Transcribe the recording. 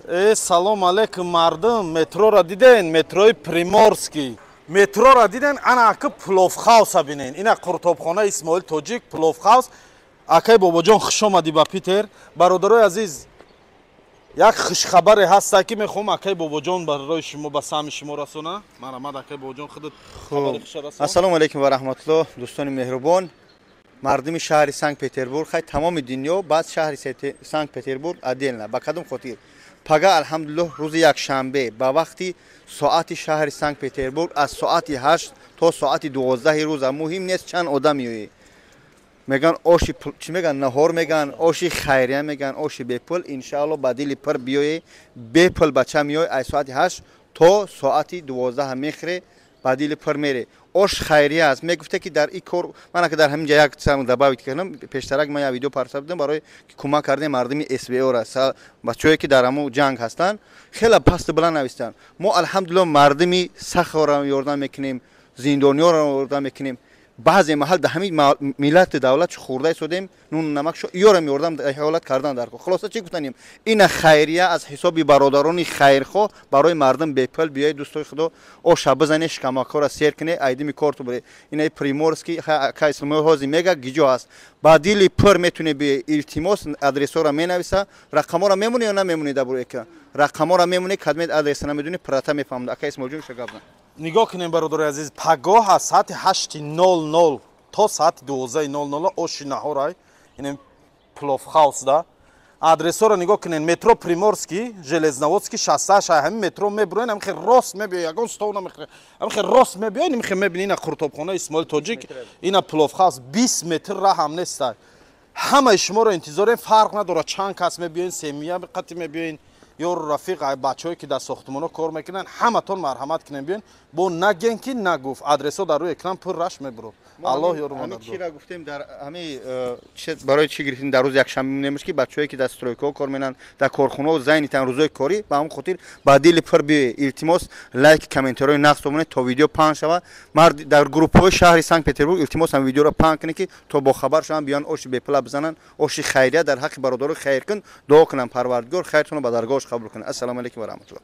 Салом алейкум, мардум. Метрора диден, метрои Приморский метрора диден. Ана ака, пловхауса бинен, ина қуртобхона Исмоил Тоҷик, пловхаус. Акай Бобоҷон, хуш омадӣ ба Питер. Бародарои азиз, як хушхабаре ҳаста, ки мехоҳам акай Бобоҷон барои шумо, ба саҳми шумо расона. Марҳамат, акай Бобоҷон, худат хабари хуша расон. Ассалому алайкум ва раҳматуллоҳ, дӯстони меҳрубон, мардуми шаҳри Санкт Петербург, хай, тамоми дунё, баъд шаҳри Санкт Петербург отдельно. Ба кадом хотир? Пага, алҳамдулиллоҳ, рӯзи якшанбе, ба вақти соати шаҳри Санкт Петербург аз соати 8 то соати 12 рӯза, муҳим нест чанд одам меоӣ, меган оши чӣ меган, наҳор меган, оши хайрия меган, оши бепул. Иншаалло, ба дили пир биёе, бепул бача меои, аз соати 8 то соати 12 мехӯре, ба дили пир мере. Ош хайрия аст. Мегуфте, ки дар и кор ман ка дар ҳамин ҷа як чизам добавить кардам. Пештарак ман як видео парса будам барои кӯмак кардани мардуми СВО-ра, бачаҳое, ки дар ҳамун ҷанг ҳастанд. Хеле пасту баланд навистанд. Мо, алҳамдулилло, мардуми сахро ёрдам мекунем, зиндониёро ёрдам мекунем. Баъзе маҳал дар ҳамин миллати давлат хӯрда истодем, нуну намак ёрам ёрдам ҳолат кардан дар. Хулоса, чӣ гуфтанем? Ина хайрия аз ҳисоби бародарони хайрхоҳ барои мардум бепул. Биёед, дӯстои худо, оша бизане, шикамакҳоро сер куне, айдими корту бире. Ина Приморский, ка Исмоил ҳози мега гиҷо ҳаст. Ба дили пир метуне биёе. Илтимос, адресҳоро менависа, рақамҳоро мемонӣ ё намемонӣ? Дар буро экран рақамҳоро мемонӣ. Кадмед адреса намедонӣ, прата мефаҳмад. Ака Исмоилҷон, ша гап зан. Нигоҳ кунем, бародарои азиз, пагоҳ аз соати 8:00 то соати 12:00 оши наҳорай, ин пловхаусда. Адресҳоро нигоҳ кунед: метро Приморский, Железноводский 68. Ҳамин метро мебуроен, ҳамин хел рост мебиёй, ягон стол намехӯре, ҳамин хел рост мебиёй, ин хел мебини ина қуртобхона Исмоил Тоҷик, ина пловхаус, 20 метр раҳам нестай. Ҳамаи шуморо интизорем. Фарқ надорад, чанд кас мебиёен, семья қати мебиёен ё рафиқ, бачаҳое, ки дар сохтмонҳо кор мекунанд, ҳаматон марҳамат кунем, биён. Бо наген, ки нагуфт. Адресҳо дар рӯи экран пурраш мебурод. Аллоҳ ёру. Чира гуфтем дар ҳами барои чӣ гирифтем, дар рӯзи якшанбе мемош, ки бачаҳое, ки дар стройкаҳо кор менанд, дар корхонаҳо зайнитан рӯзои корӣ, ба ҳамон хотир ба дили пир биёе. Илтимос, лайк, комментариҳои нақс бомонед, то видео паҳн шавад. Мард дар группҳои шаҳри Санкт Петербург, илтимос, ҳам видеоро паҳн кунед, ки то бохабар шаванд, биён, оши бепула бизананд. Оши хайрия дар ҳаққи бародарои хайркун. Дуо кунам, Парвардигор хайртонро ба даргоҳаш қабул кунад. Ассалому алайкум ва раҳматуллоҳ.